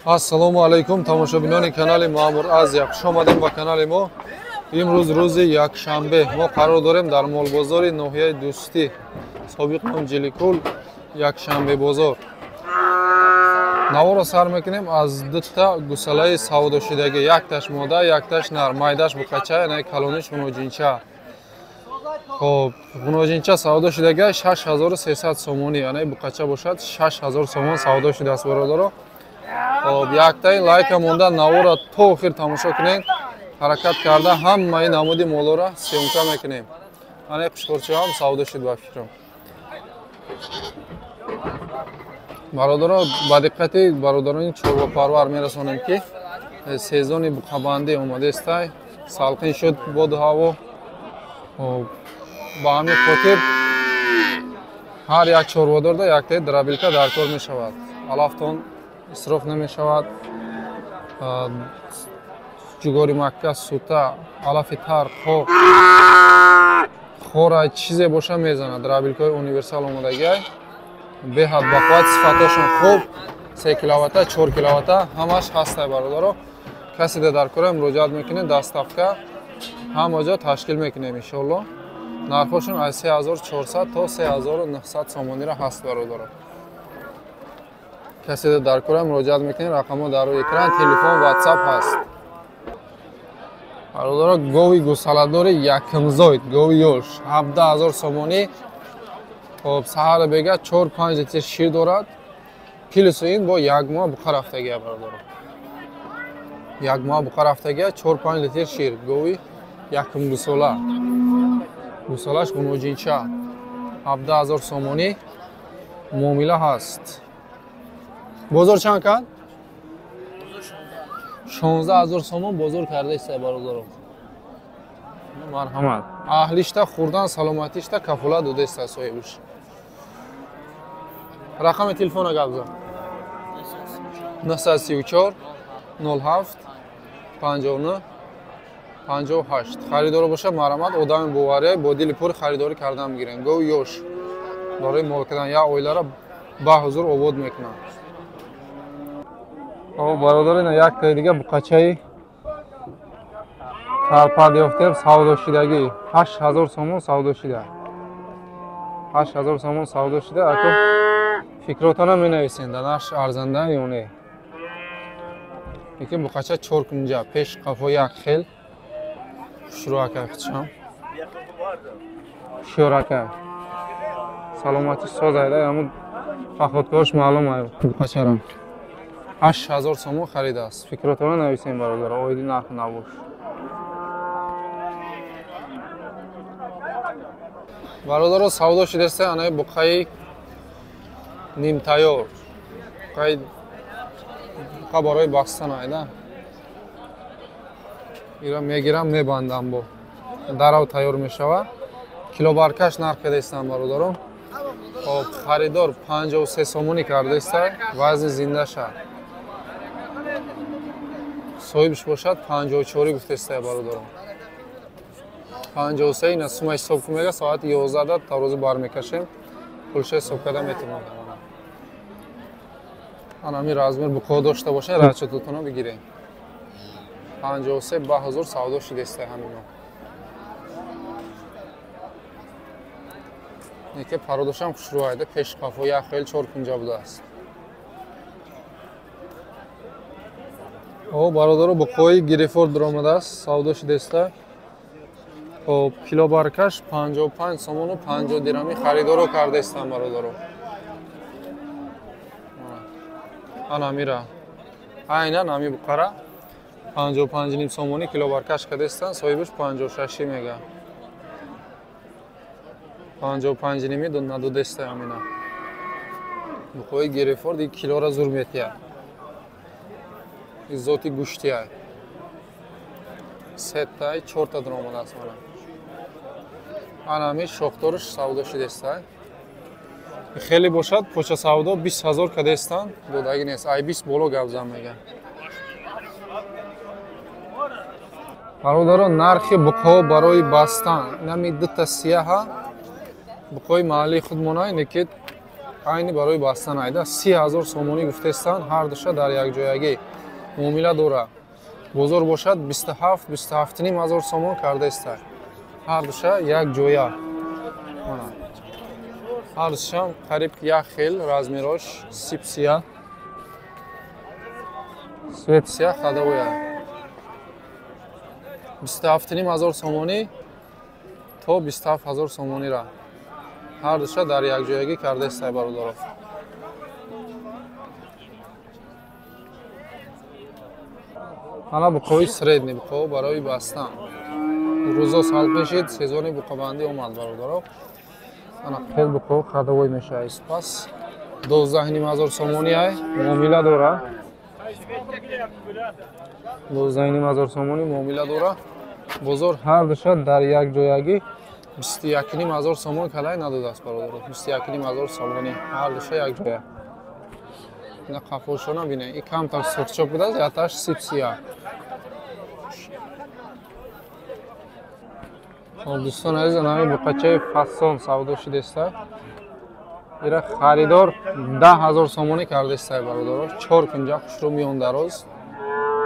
Ассалому алайкум, тамошобинони канали Маъмур Азия. Хуш омадем ба канали мо. Имрӯз рӯзи якшанбе. Мо қарор дорем дар молбозори ноҳияи Дӯстӣ, собиқ ном Ҷиликул, якшанбе бозор. Наворо сар мекунем аз дута гусалаи савдошидагӣ. Якташ мода, якташ нар. Майдаш буқача, яъне калониш ғуноҷинча. Хоб, ғуноҷинча савдо шудага 6300 сомонӣ, яъне буқача бошад 6000 сомон савдо шудааст, бародаро. Хоб, яктаи лайка монда навора то охир тамошо кунед. Ҳаракат карда ҳамаи намуди молора съёмка мекунем. Ане қушқурчиҳам савдо шуд ба фикрам. Бародаро, ба диққати бародарони чорвопарвар мерасонем, ки сезони буқабандӣ омадестай, салқин шуд боду ҳаво. Ба ҳамин хотир ҳар як чорводорда яктаи дробилка дар кор мешавад. Алафтон исроф намешавад. Ҷугори макка, сута, алафи тар, қоқ, хора, чизе боша мезанад. Дробилкаҳои универсал омодагиай, беҳад бақувват, сифатошон хуб, 3 киловатта, 4 киловатта ҳамаш ҳастай, бародаро. Касе дар кора муроҷиат мекунед, доставка ҳама ҷо ташкил мекунем иншоалло. Нархошон аз 3400 то 3900 сомонира ҳаст, бародаро. Касе дар кора муроҷиат мекунед, рақамҳо дар рӯи экран, телефон, ватсап ҳаст. Бародаро, гови гусаладори якмзоид, гови ёш, 17000 сомонӣ. Хоб, саҳара бега 4-5 литр шир дорад. Плюси ин бо як моҳ буқа рафтагия, бародаро. Як моҳ буқа рафтагия, 4-5 литр шир, гови якм гусола. Гусолаш ғуноҷинча, 17000 сомонӣ муомила ҳаст. Бозор чанд кард? 16000 сомон бозор кардаист, бародаро. Марҳамат. Аҳлишта хӯрдан, саломатишта кафолат додаист соҳибш. Рақами телефона гап зан. 934 07 59 58. Харидоро бошад, марҳамат, одами боварӣ, бо дили пур харидорӣ кардан мегирем. Гов ёш барои мол кардан, як оиларо ба ҳузур обод мекунад. О, бародаро, ина яктаи дига буқачаи карпат ёфтем, савдошидагӣ. 8000 сомон савдо шуда. 8000 сомон савдо шуда. Ако фикротона менависен, дар нарх арзанда ё не. Лекин буқача чор кунҷа, пеш қафо як хел. Хушрӯ ака хичам. Хушёр ака. Саломатӣ соз айда, ҳамун походкаош маълум ай буқачарам. 8000 сомон харидааст. Фикротона нависем, бародаро, оиди нарху набош. Бародаро, савдо шудааст анаи буқаи нимтайёр. Буқаи буқа барои бастан айда. Ира мегирам, мебандам, бо дарав тайёр мешавад. Килобаркаш нарх кадаистам, бародаро. Хоб, харидор 53 сомонӣ кардаиста, вазни зиндаша. Соҳибш бошад 54 гуфтаиста, бародаро. 53 ина сума ҳисоб кун мега, соати 11 тарозу бармекашем, пулша ҳисоб карда метавонам. Ана ҳамин размер буқо дошта бошед, расчётотонро бигирем. 53 ба ҳузур савдо шудааст ҳамино. Неке пародошам хушрӯ айда, пеш қафо як хел чор кунҷа будааст. О, бародаро, буқои Гирифорд даромадааст, савдо шудааст. Хоб, килобаркаш 55 сомону 50 дирами харидоро кардаистам, бародаро. Ана мира. Айнан ҳами буқара 55 сомонӣ килобаркаш кардаистан, соҳибаш 56 мега. 55 ними надодаиста ҳамина. Буқои Гирифорд ин килора зур метиҳад. Ин зоти гӯштия. Сеттай, чорта даромадааст мана. Ана ҳамин шохдораш савдо шудааст. Хеле бошад, поча савдо 20000 кадаистан, додагӣ нест. Ай 20 боло гап зан мега. Бародаро, нархи буқҳо барои бастан. Инами дута сияҳа, буқҳои маҳаллии худмона, ине ки Айни барои бастан айда 30 000 сомонӣ гуфтестан, ҳар душа дар якҷоягӣ муомила дора. Бозор бошад 27 27,5 ҳазор сомон кардаеста. Ҳар душа як ҷоя. Ҳар душам қариб як хел размерош сипсия. Светсия ходовая. 27,5 ҳазор сомонӣ то 27 ҳазор сомонира. Ҳар душа дар якҷоягӣ кардаеста бародаро. Ана буқои средний буқо барои бастан. Рӯзо салқин шид, сезони буқобандӣ омад бародаро. Ана хел буқо ходовой мешавад. Пас 12,5 ҳазор сомонӣ ай муомила дора. 12,5 ҳазор сомонӣ муомила дора. Бозор ҳар душа дар як ҷоягӣ 21,5 ҳазор сомон калай надодааст бародаро. 21,5 ҳазор сомонӣ ҳар душа як ҷоя. Ина қафошона бинед. И камтар сурхчоп будааст, яташ сипсия. Дӯстони азиз, ана буқачаи фасон савдо шудеста. Ира харидор 10 ҳазор сомонӣ кардеста бародаро. 4 кунҷа хушрӯ миён дароз.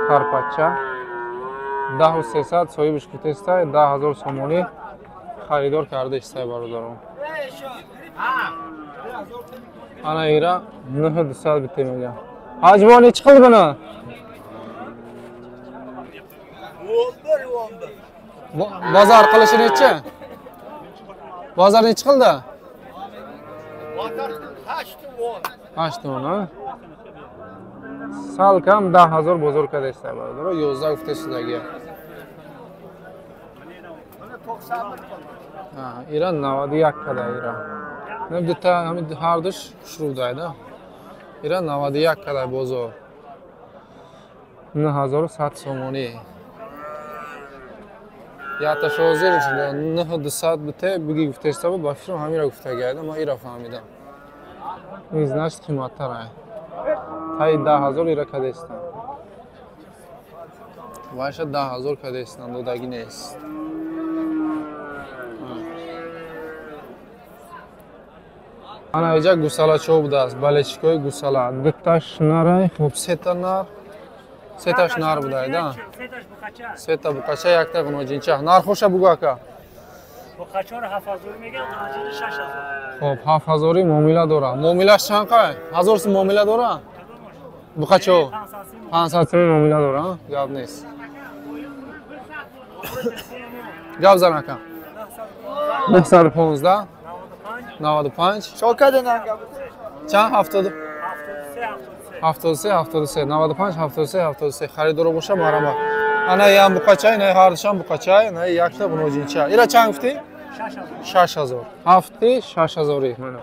Карпача 10,300 соҳибаш гуфтеста, 10 ҳазор сомонӣ харидор кардеста бародаро. Ана ира 9,200 бите мега. Ҳаҷмо нечи қилди буни? 11. Bozor qilishi nechi? Bozor nechi qildi? Bozor 8,10. 8,10, ha? Sal kam 10 ҳазор bozor кардеста бародаро. 11 гуфтесидаги. Ha, ира 91 када ира. Не дута ҳамин ҳар душ хушрӯ дайда. Ира 91 када бозор. 9100 сомонӣ. Яташ ҳозир 9200 бите биги гуфтеста бу, ба фикрам ҳамира гуфтаги айда, ман ира фаҳмидам. Ин значит қиматтар ай. Таи 10 ҳазор ира кадестан. Вайша 10 ҳазор кадестан, додагӣ нест. Ана иҷа гусалачо будааст, балечикои гусала. Дуташ нарай, хуб сета нар. Сеташ нар будай, да? Сета буқача, якта ғуноҷинча. Нархоша бугу ака. Буқачаро 7000 мегӯям, ғуноҷини 6000. Хуб, 7000 муомила дора. Муомилаш чанд қай? 1000 сум муомила дора? Буқачо 500 сум муомила дора, гап нест. Гап зан ака. 915 95 чанд? 70 73 73 95 73 73 харидоро боша марама. Ана ям буқачай, на ҳардушам буқачай, на якта ғуноҷинча. Ира чанд гуфтӣ? 6000. Ҳафти 6000. Мана.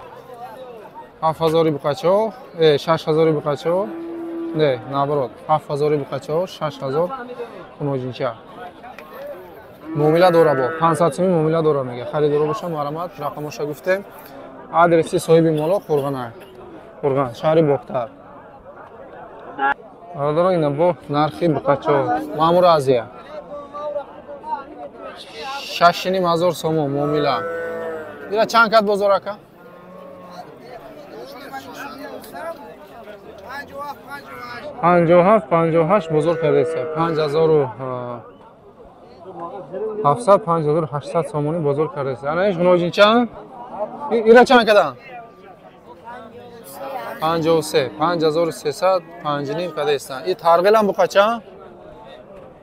7000 буқачо, 6000 буқачо. Не, наоборот. 7000 буқачо, 6000 ғуноҷинча. Муомила дора бо 500 сум муомила дора мега. Харидоро боша марамат, рақамоша гуфтем. Адреси соҳиби моло Қурғона. Қурғон, шаҳри Бохтар. Бародаро, ина бо нархи буқачо. Маъмур Азия. 6,5 ҳазор сомон муомила. Ира чанд кат бозор ака? 57 58 бозор кардеса. 5700 5800 сомонӣ бозор кардеса. Ана иш ғуноҷин чанд? Ира чанд кадан? 53 5300 5,5 кадестан. И тарғилам буқача?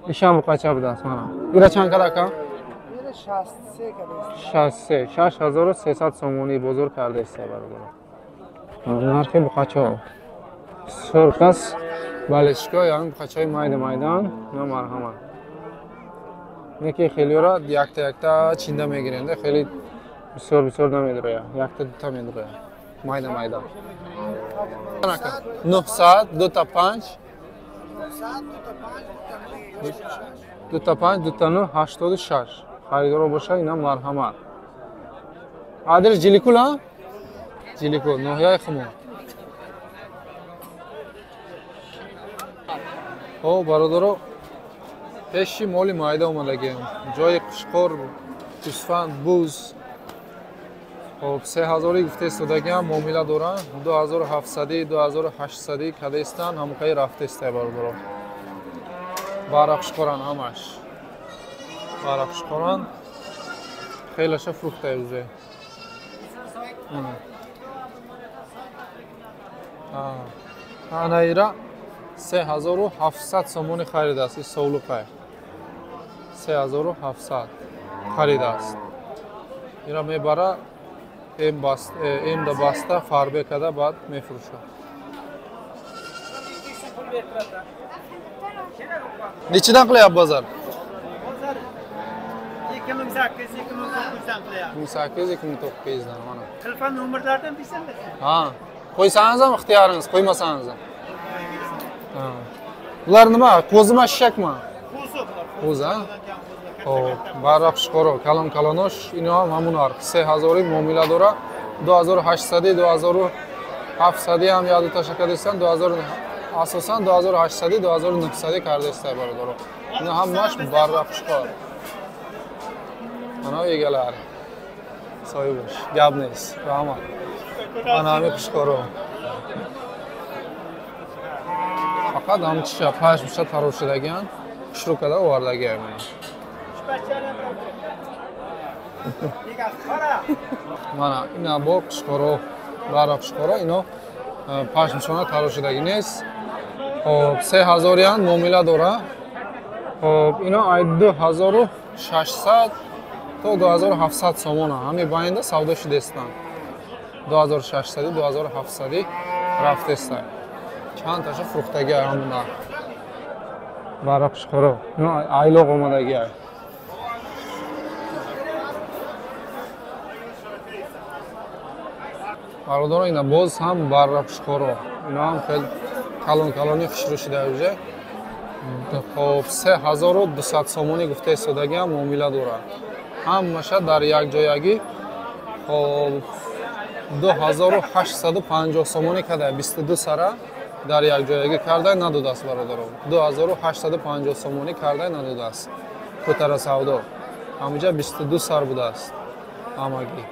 Ишам буқача будааст мана. Ира чанд када ака? 63 6300 сомонӣ бозор кардеста бародаро. Нархи буқачо. Суркас балешко, яъне буқачаи майда майдан, на марҳамат. Неки хелиёра якта якта чинда мегирем, хеле бисёр бисёр намедроя, якта дута медроя. Майда майда. 900 дута 5 дута 5 дута 9 86. Харидоро боша ина марҳамат. Адрес Ҷиликул, а? Ҷиликул, ноҳияи Хумор. Хоб, бародаро, пеши моли майда омадагем. Ҷои қушқор, гӯсфанд, буз. Хоб 3000 гуфтаистодагиам муомила доранд. 2700, 2800 кадаистанд, ҳамқаи рафтаистай бародаро. Барақшқоранд ҳамаш. Барақшқоранд. Хелаша фруктай уже. Ана ира 3700 сомони харидааст. Ин совлуқай. 3700 харидааст. Ира мебара эм да баста фарбе када баъд мефурӯшад. Nechidan qilyapti bozor? Bozor 2008, 2009dan qilyapti. 2008, 2009dan mana. Telefon nomerlaridan bilsam. Ha. Qo'ysangiz ham ixtiyoringiz, qo'ymasangiz ham. Ha. Bular nima? Qo'zimi, eshakmi? Qo'zi bular. Qo'zi, ha? Xo'p, barra xushqoro, kalon kalonosh, ino ham ҳамун нарх. 3000 муомила дора, 2800, 2700 ham яду ташаккур 2000 асосан 2800, 2900 кардастай бародаро. Ина ҳамаш барра хушқор. Ана egalari. Соҳибаш, гап нест. Раҳмат. Ана ҳами хушқоро. Фақат ҳамчиша пашмша тарошидаган, хушрӯкада овардагиам. Мана ина бо хушқоро, барра хушқоро, ино пашмшона тарошидаги нест. Хоб 3000 муомила дора. Хоб ино ай 2600 то 2700 сомона. Ҳами байнда савдо шудестанд. 2600, 2700 рафтестанд. Чанд таша фурӯхтаги ҳамун нарх. Барра хушқоро. Ино айлоқ омадаги. Бародаро ина боз ҳам барра хушқоро. Ино ҳам хел калон калони хушрӯ шуда уже. Хоб 3200 сомонӣ гуфта истодагиам муомила дорад. Ҳамаша дар як ҷоягӣ хоб 2850 сомонӣ када 22 сара дар як ҷоягӣ карда надодааст бародаро. 2850 сомонӣ карда надодааст. Кутара савдо. Ҳамуҷа 22 сар будааст ҳамагӣ.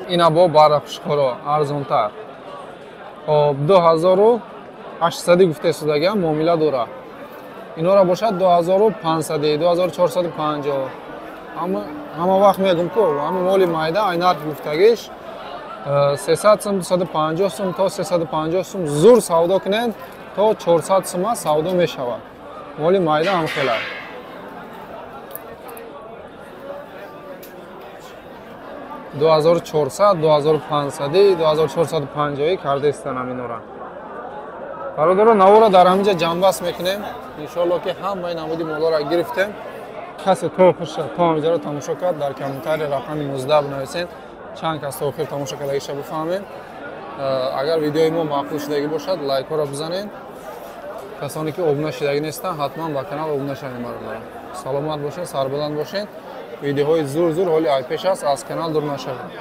Ина бо барра хушқоро арзонтар. Хоб 2800 гуфта истодагиам муомила дорад. Инора бошад 2500, 2450. Ҳама вақт мегум ку, ҳама моли майда ай нарх гуфтагиш 300 сум, 250 сум то 350 сум зур савдо кунед то 400 сума савдо мешавад. Моли майда ҳам хела. 2400, 2500, 2450 кардаистанд ҳаминора. Бародаро навора дар ҳаминҷа ҷамъбаст мекунем. Иншоалло ки ҳамаи намуди молҳоро гирифтем. Касе то охирша то ҳаминҷаро тамошо кард, дар комментария рақами 19 бинависед. Чанд кас то охир тамошо кардагиша бифаҳмем. Агар видеои мо маъқул шудагӣ бошад, лайкҳоро бизанед. Касоне ки обуна шудагӣ нестанд, ҳатман ба канал обуна шавед бародаро. Саломат бошед, сарбаланд бошед. Видеоҳои зур-зур ҳоли айпеш аст, аз канал дур нашавед.